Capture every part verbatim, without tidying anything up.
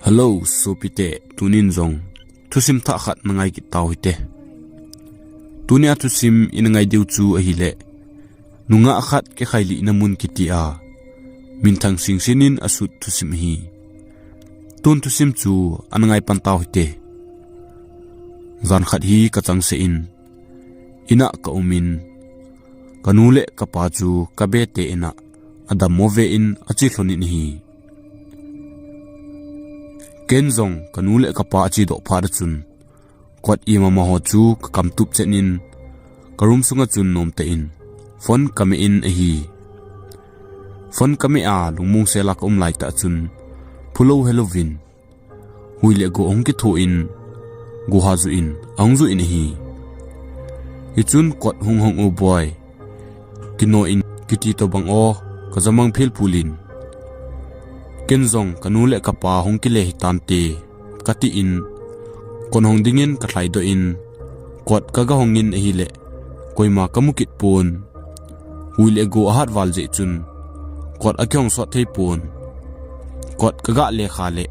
Hello, sopite, tunin jong thusim thah khat na ngai kit tau hite. Tunia thusim ina ngai diu chu ahile, nungah khat kikhailihna mun kiti a minthang singsin in asut thusim ahi. Tun thusim chu ana ngai pan tau hite. Jan khat hi ka changseh in, inah ka umin, ka nu le ka pa chu ka bete inah adammo ve in ache lhonin ahi. Ken jong ka nu le ka pa ache doh phat a chun, kot ima ma ho chu ka kamtup chen in, ka room sunga chun nomtah in phone ka me in ahi. Phone ka me a lungmong sela ka um laitah chun, phulou helouvin, hui le go ahung kitho in, go ha ju in, ahung ju in ahi. Hichun kot hung hong u boi, kino in kiti tobang o, ka jamang philphul in, ken jong ka nu le ka pa hung kile hitante, kati in, kot hong dingin ka lhaidoh in, kot ka ga hongin ahile, koima ka mu kit pon. Hui le go ahat val jeh chun, kot akihong sot thei pon. Kot ka ga lekha le,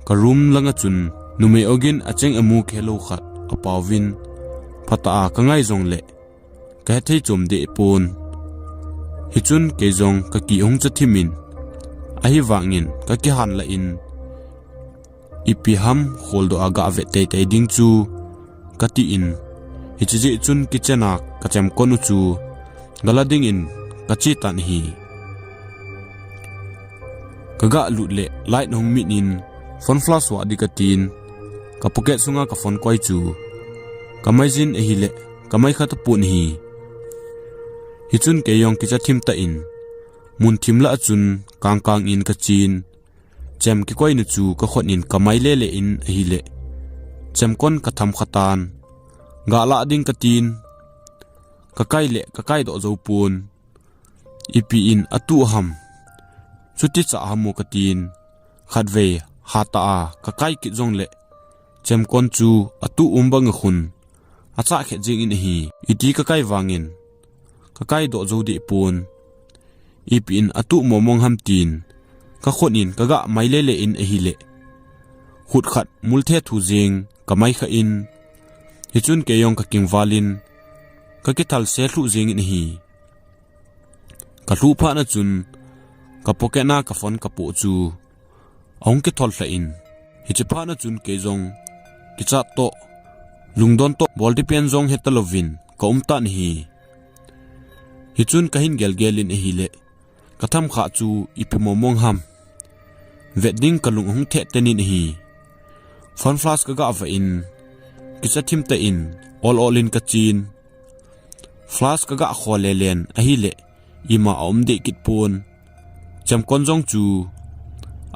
ka room langa chun, numei ogin acheng amu kihelou khat apauvin, phatah a ka ngai jongle, ka hethei chom deh pon. Hichun kei jong ka ki ahung cha thim in, ahivangin ka kihan lah in, ipi ham kholdoh a ga vet teitei ding chu, kati in, hiche jeh chun kitchen a ka chemkon u chu, gala dingin ka che tan ahi. Ka ga lut le light ahung mit in, phone flash vah ding katin, ka pocket sunga ka phone koi chu, ka mai jin ahile, ka mai kha tapon ahi. Hichun kei jong kicha thim tah in, mun thim lah a chun kangkang in ka chen, chem kikoina chu ka khut in ka mai lele in ahile, chemkon ka tham kha tan, ga lah ding katin, ka kai le ka kaidoh jou pon. Ipi in atuh ham, chuti chah ham mo katin, khatvei hatah a ka kai kit jongle, chemkon chu atuh um banga khun achah khet jeng in ahi. Iti ka kai vangin, ka kaidoh jou deh pon. Ipi in atuh momong ham tin, ka khut in ka ga mai lele in ahile, khut khat mul thethu jeng ka mai kha in, hichun kei jong ka kingval in, ka kithal se lhuh jeng in ahi. Ka lhuh phat na chun, ka pocket na ka phone ka poh chu ahung kithol lha in, hiche phat na chun kei jong kichat toh, lungdon toh, bol ding pen jong heta louvin ka um tan ahi. Hichun ka hin gelgel in ahile, ka tham kha chu ipi momong ham, vet ding ka lung ahung theh ten in ahi. Phone flash ka ga vah in, kicha thim tah in, ol ol in ka chen. Flash ka ga kho lelen ahile, ima aum deh kit pon. Chemkon jong chu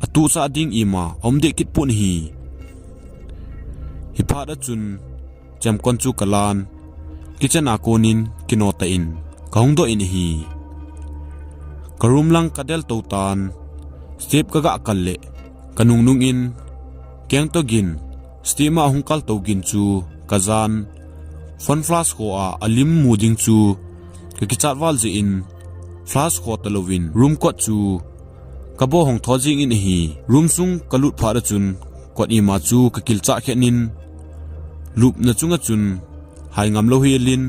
atuh chah ding ima aum deh kit pon ahi. Hiphat a chun, chemkon chu ka lan, kitchen a konin kino tah in ka hung doh in ahi. Ka room lang ka del tou tan, step ka ga kal le, ka nungnung in, keng toh gin, step a hung kal tou gin chu ka jan. Phone flash kho a alim mu ding chu ka kichat val jeh in, flash kho talouvin room kot chu ka bo hong tho jeng in ahi. Room sung ka lut phat a chun, kot ima chu ka kilchah khen in, lupna chunga chun hai ngam lou hel in,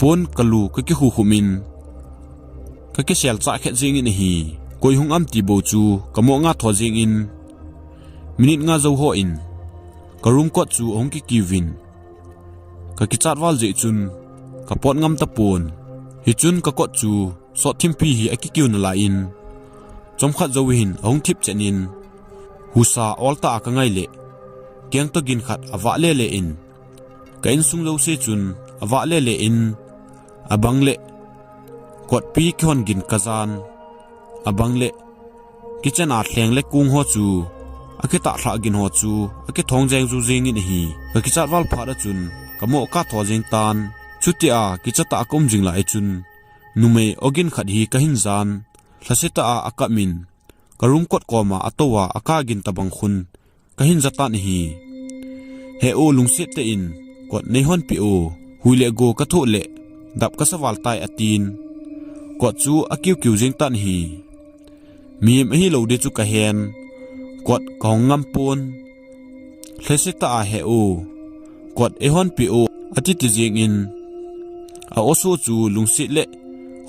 pon ka lu ka kikhukhum in, ka kisel chah khet jeng in ahi. Koi hung am ti bou chu ka mo nga tho jeng in, minute nga jou hon, ka room kot chu ahung kikiu vin, ka kichat val jeh chun ka pot ngam tapon. Hichun ka kot chu sot thimpi hi akikiu nalai in, chomkhat jou hin ahung thip chen in, husa ol tah a ka ngai le, keng toh gin khat avah lele in, ka insung jouse chun avah lele in, abang le kotpi kihon gin ka jan, abang le kitchen a thleng le kung ho chu akitah lhah gin ho chu akithong jeng ju jeng in ahi. Ka kichat val phat a chun ka mo ka tho jeng tan. Chuti a kicha tah a ka um jing lai chun, numei ogin khat hi ka hin jan, lhasetah a akap in, ka room kot koma atou a aka gin tabang khun ka hin ja tan ahi. He u, lungset tah in kot nei hon peh u, hui le go ka thoh le dap ka sa val tai, atin, kot chu akiu kiu jeng tan ahi. Mihem ahilou ding chu ka hen, kot kahong ngam pon. Lhese tah a he u, kot eihon pe u, ati ti jeng in, a oso chu lungset le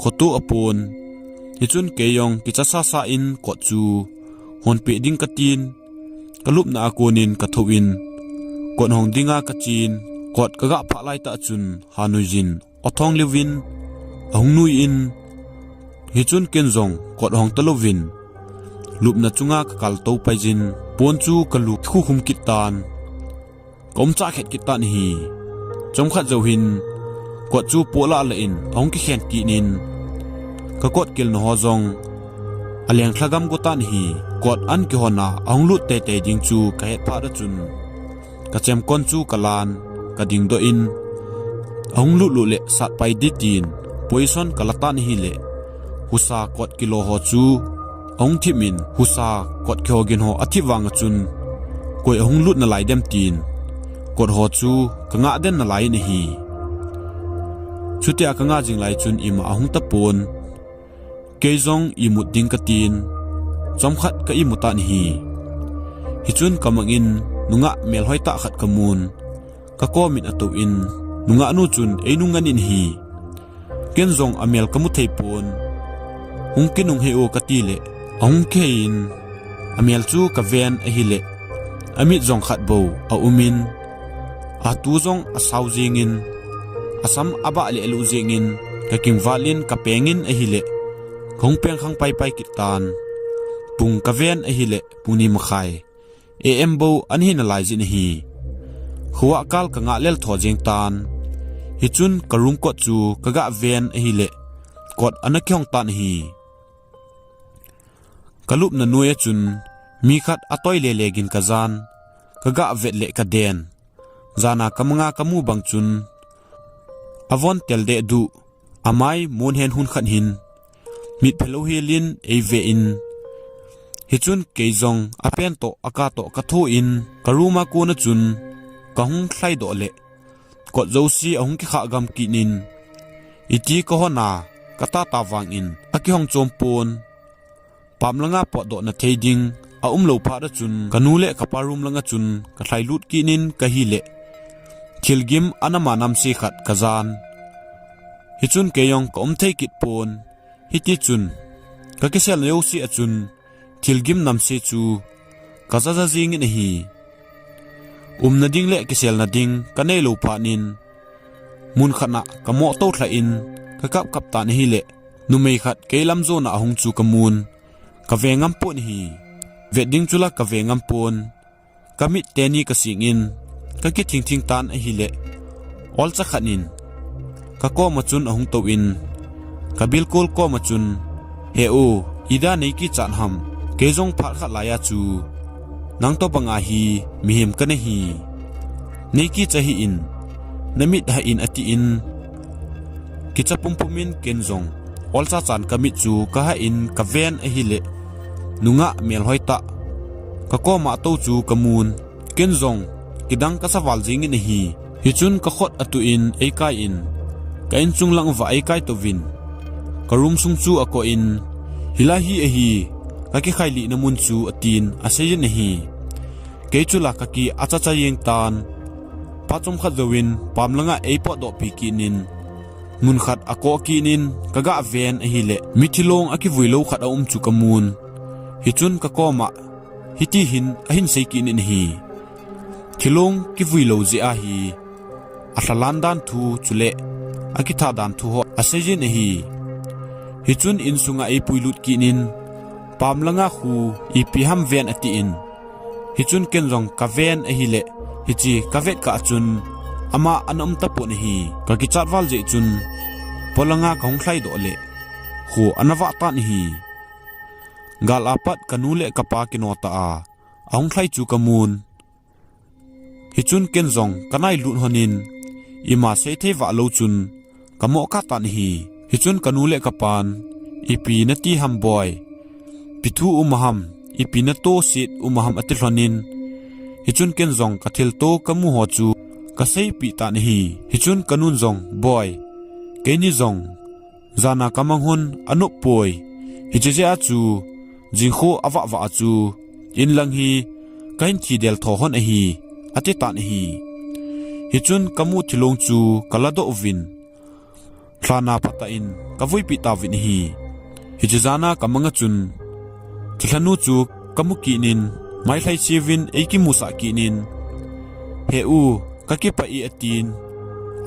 khoto apon. Hichun kei jong kicha sasa in kot chu hon pe ding katin, kalupna a konin kathou in, kot hong dinga kachen, kot kaga phah laitah chun hanoi jin, athong liuvin, ahung nui in, hichun ken jong kot hong talouvin, lupna chunga kakal tou pai jin, pon chu kalu khukhum kit tan, kaumcha khet kit tan ahi. Chomkhat jou hin, kot chu pola la in, ahung kikhen kit in, kakot kilna ho jong, aleng lhagam go tan ahi. Kot an kihon a, ahung lut teitei ding chu kahet phat a chun, kachemkon chu kalan, kadingdoh in, ahung lutlut le satpai ding tin, position kala tan ahile, husa kot kilo ho chu ahung thim in, husa kot kiho gin ho athip vang a chun, koi ahung lut nalai dem tin, kot ho chu kangah den nalai in ahi. Chutia kangah jing lai chun ima ahung tapon. Kei jong imut ding katin, chomkhat ka imut tan ahi. Hichun kamang in, nungah melhoi tah khat kamun, kakom in atou in, nungah nu chun einung ngan in ahi. Ken jong amel kamu thei pon, hung kinung hih o kati le, ahung kihei in, amel chu kaven ahile, amit jong khat bou aum in, atu jong asao jeng in, asam abah le aluh jeng in, kakingval in kapeng in ahile, kahung peng khang paipai kit tan. Pung kaven ahile, pung ni makhai AM bou ana hi nalai jin ahi. Khovah kal kangah lel tho jeng tan. Hichun ka room kot chu kagah ven ahile, kot ana kihong tan ahi. Kalupna noi a chun, mi khat atoi lele gin kajan, kagah vet le kaden. Jana kamanga kamu bang chun, avon tel deh duh, amai mon hen hun khat hin, mit phelou helin eive in. Hichun kei jong apen toh aka toh katho in, ka room a kon a chun, kahung lhaidoh le, kot jouse ahung kikhah gam kit in, iti kahon a, katata vangin, akihong chom pon. Pam langa potdoh na thei ding aum lou phat a chun, kanu le kapa room langa chun kalhailut kit in kahile, thilgim anama namse khat kajan. Hichun kei jong kaum thei kit pon. Hitichun, kakisel na jouse a chun, thilgim namse chu kajaja jing in ahi. Umna ding le kiselna ding kanei lou phat in, mun khat na kamoh tou lhah in, kakap kap tan ahile, numei khat kei lam jona ahung chu kamun, kave ngam pon ahi. Vet ding chula kave ngam pon, kamit teni kasing in, kakithing thing tan ahile, olcha khat in, kakoma chun ahung tou in, kabilkol koma chun, He u, ida neikichat ham, kei jong phat khat laiya chu, nang tobanga hi mihem kana hi. Neikicha hih in, namit hah in atin, kicha pumpum in ken jong, olcha chan kamit chu kahah in kaven ahile, nungah melhoi tah, kakoma tou chu kamun, ken jong, kidang kasa val jing in ahi. Hichun kakhut atuh in eikai in, ka inchung lang uva eikai touvin, ka room sung chu akoh in, Hilai hi ahi, kakikhai lihna mun chu atin, asei in ahi. Kei chula kaki achacha jeng tan. Phat chomkhat jouvin, pam langa eipotdoh pi kit in, mun khat akoh kit in, kagah ven ahile, mi thilong akivui lou khat aum chu kamun. Hichun kakoma, hiti hin ahin sei kit in ahi. Thilong kivui lou jeh ahi, alhalan dan thu chule, akithah dan thu ho asei in ahi. Hichun insunga eipuilut kit in, pam langa khu ipi ham ven atin. Hichun ken jong kaven ahile, hiche kavet kah chun, ama ana um tapon ahi. Kakichat val jeh chun, polanga kahung lhaidoh le, khu ana vah tan ahi. Gal apat kanu le kapa kino tah a, ahung lhai chu kamun. Hichun ken jong kanailut lhon in, ima seithei vah lou chun, kamoh kah tan ahi. Hichun kanu le kapan, Ipi nati ham boi, ipi thu um ham, ipi natohset um ham ati lhon in, hichun ken jong kathilto kamu ho chu kaseipeh tan ahi. Hichun kanun jong, Boi, keini jong, jana kamang hon anop poi. Hiche jeh a chu, jingkho avah vah a chu, inlang hi kahin thi del tho hon ahi, ati tan ahi. Hichun kamu thilong chu kaladoh uvin, lhana phatah in kavuipi tauvin ahi. Hiche jana kamanga chun, thilhanu chu kamu kit in, mailhai cheuvin eikimusah kit in, "He u, kakipah e," atin,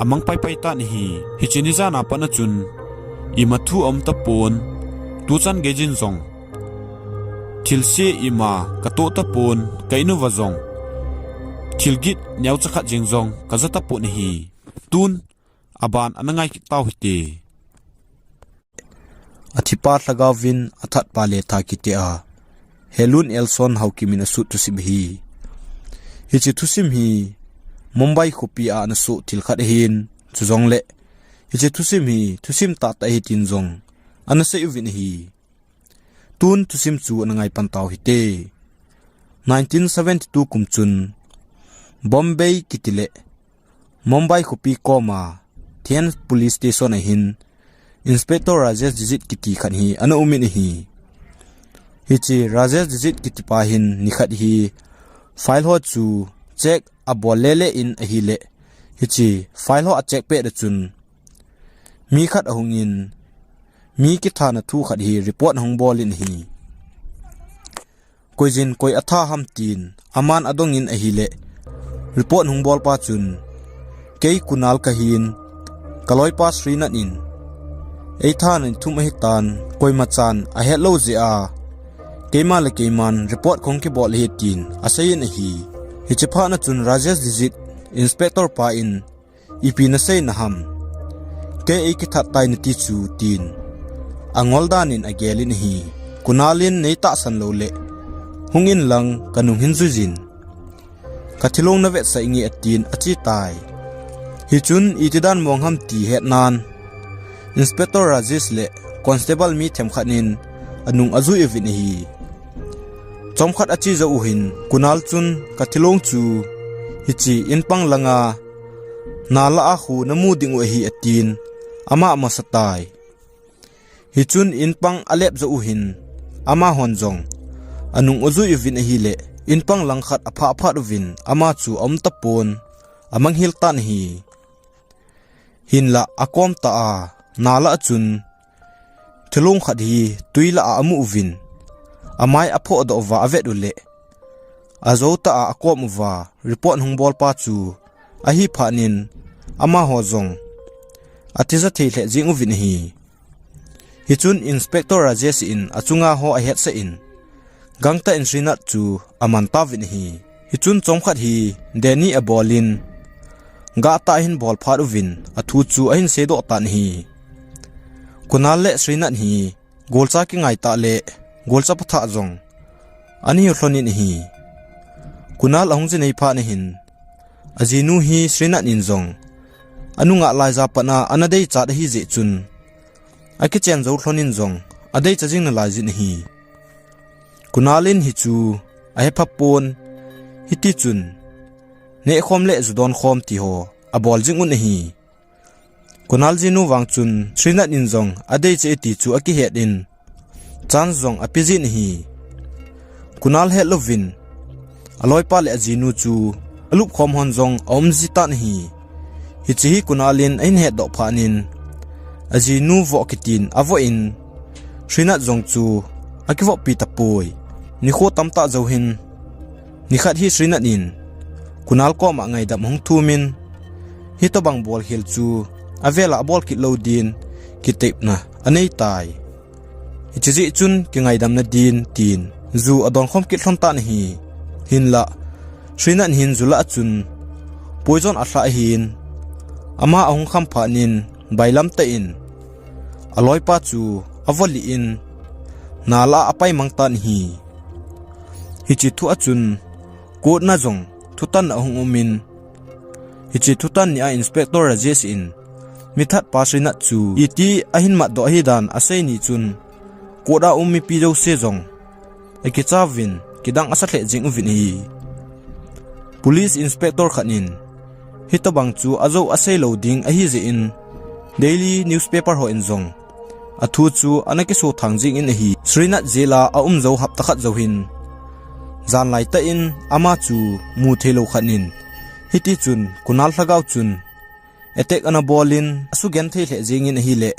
amang paipai tan ahi. Hiche ni jana patna chun, ima thu aum tapon, tuchan geijin jong, thilse ima katoh tapon, ka in uva jong thilgit neocha khat jeng jong kaja tapon ahi. Tun, aban ana ngai kit tau hite. Athipa lhagaovin athatpa letha kiti a, Helun Elson Haokip in asut thusim ahi. Hiche thusim hi Mumbai khopi a ana soh thil khat ahin, chujongle hiche thusim hi thusim tahtah ahi tin jong ana sei uvin ahi. Tun thusim chu ana ngai pan tau hite. Nineteen seventy-two kum chun Bombay kiti le Mumbai khopi koma Thames Police Station a hin Inspector Rajesh Dixit kiti khat hi ana um in ahi. Hiche Rajesh Dixit kiti pa hin nikhat hi file ho chu check abol lele in ahile, hiche file ho a check pet a chun mi khat ahung in, mi kithana thu khat hi report ahung bol in ahi. Koijin koi atha ham tin aman adong in ahile, report hung bol pa chun, "Kei Kunal kahin, kaloipa Srinath in eitha na ni thum ahitan, koima chan ahet lou jeh a keima le keiman report kahung kibol ahi," tin asei in ahi. Hiche phat na chun Rajesh Dixit, Inspector pa in, "Ipi nasei na ham? Kei eikithat tai nati chu," tin angol dan in agel in ahi. Kunal in nei tahsan lou le, "Hung in lang kanung hin jui jin. Kathilong navetsah inge," atin ache tai. Hichun iti dan mong ham ti het nan, Inspector Rajesh le Constable mi themkhat in anung ajui uvin ahi. Chomkhat ache jou u hin, Kunal chun kathilong chu hiche in pang langa nala a khu namu ding u ahi, atin ama amasa tai. Hichun in pang alep jou u hin, amahon jong anung ajui uvin ahile, in pang langkhat aphah phat uvin ama chu aum tapon, amanghel tan ahi. Hinlah akom tah a, nala a chun thilong khat hi tui lah a amu uvin, amai aphoh doh uva avet u le, ajou tah a akom uva report hung bol pa chu ahi phat in, amaho jong atija thei lheh jeng uvin ahi. Hichun Inspector Rajesh in achunga ho ahetsah in, gangtah in Srinath chu aman tauvin ahi. Hichun chomkhat hi Danny abol in, gah tah ahin bol phat uvin, athu chu ahin seidoh tan ahi. Kunal le Srinath hi golcha kingai tah le golcha phathah jong ana hiu lhon in ahi. Kunal ahung ji nei phat na hin, ajinu hi Srinath in jong anungah laija pat a ana deichat ahi jeh chun, akichen jou lhon in jong adeicha jing nalai jin ahi. Kunal in hichu ahepha pon, hiti chun nehkhom le ju donkhom ti ho abol jing un ahi. Kunal jinu vang chun Srinath in jong adeicha e ti chu akihet in, chance jong ape jin ahi. Kunal het louvin aloipa le ajinu chu alupkhom hon jong aum ji tan ahi. Hiche hi Kunal in ahin hetdoh phat in, ajinu voh kitin avoh in, Srinath jong chu akivohpi tapoi. Nikho tamtah jou hin, nikhat hi Srinath in Kunal koma ngaidam ahung thum in, hitobang bolkhel chu avel a abol kit lou din kitepna anei tai. Hiche jeh chun kingaidam nadin tin ju adonkhom kit lhon tan ahi. Hinlah, Srinath hin ju lah a chun poison alha ahin, ama ahung kham phat in bailam tah in aloipa chu avoh lih in, nala a apai mang tan ahi. Hiche thu a chun court na jong thutanna ahung um in, hiche thutan ni a Inspector Rajesh in mithat pa Srinath chu iti ahin matdoh ahi dan asei ni chun, court a um mipi jouse jong akicha uvin, kidang asa lheh jeng uvin ahi. Police Inspector khat in hitobang chu ajou asei lou ding ahi jeh in, daily newspaper ho in jong athu chu ana kiso thang jing in ahi. Srinath jail a aum jou hapta khat jou hin, Janlai tah in ama chu mu thei lou khat in, hiti chun Kunal lhagao chun attack ana bol in asugenthei lheh jeng in ahile,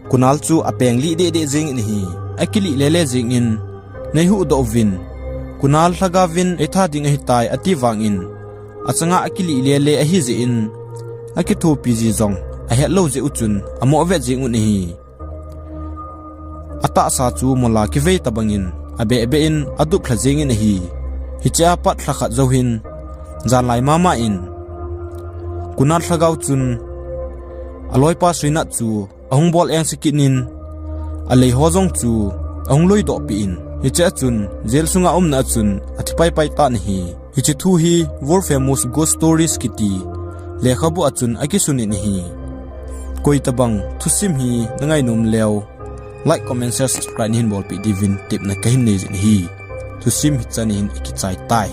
Kunal chu apeng lih deh deh jeng in ahi. Akilih le le jeng in, "Nei huhdoh uvin, Kunal lhagao vin eitha ding ahitai," ati vang in, achanga akilih le le ahi jeh in, akithopi ji jong ahet lou jeh u chun amoh vet jeng un ahi. Atahsa chu mola kivei tabang in, abeh beh in adup lha jeng in ahi. Hiche a pat lha khat jou hin, janlai mama in, Kunal lhagao chun aloipa Srinath chu ahung bol eng sakit in, alei ho jong chu ahung lui doh peh in, hiche a chun jail sunga umna a chun athi pai pai tan ahi. Hiche thu hi World Famous Ghost Stories kiti lekhabu a chun akisun in ahi. Koi tabang thusim hi na ngainom leu, like, comment, share, subscribe nahin bolpeh diuvin tepna kahin nei jin ahi. Thusim hichan hin akichai tai.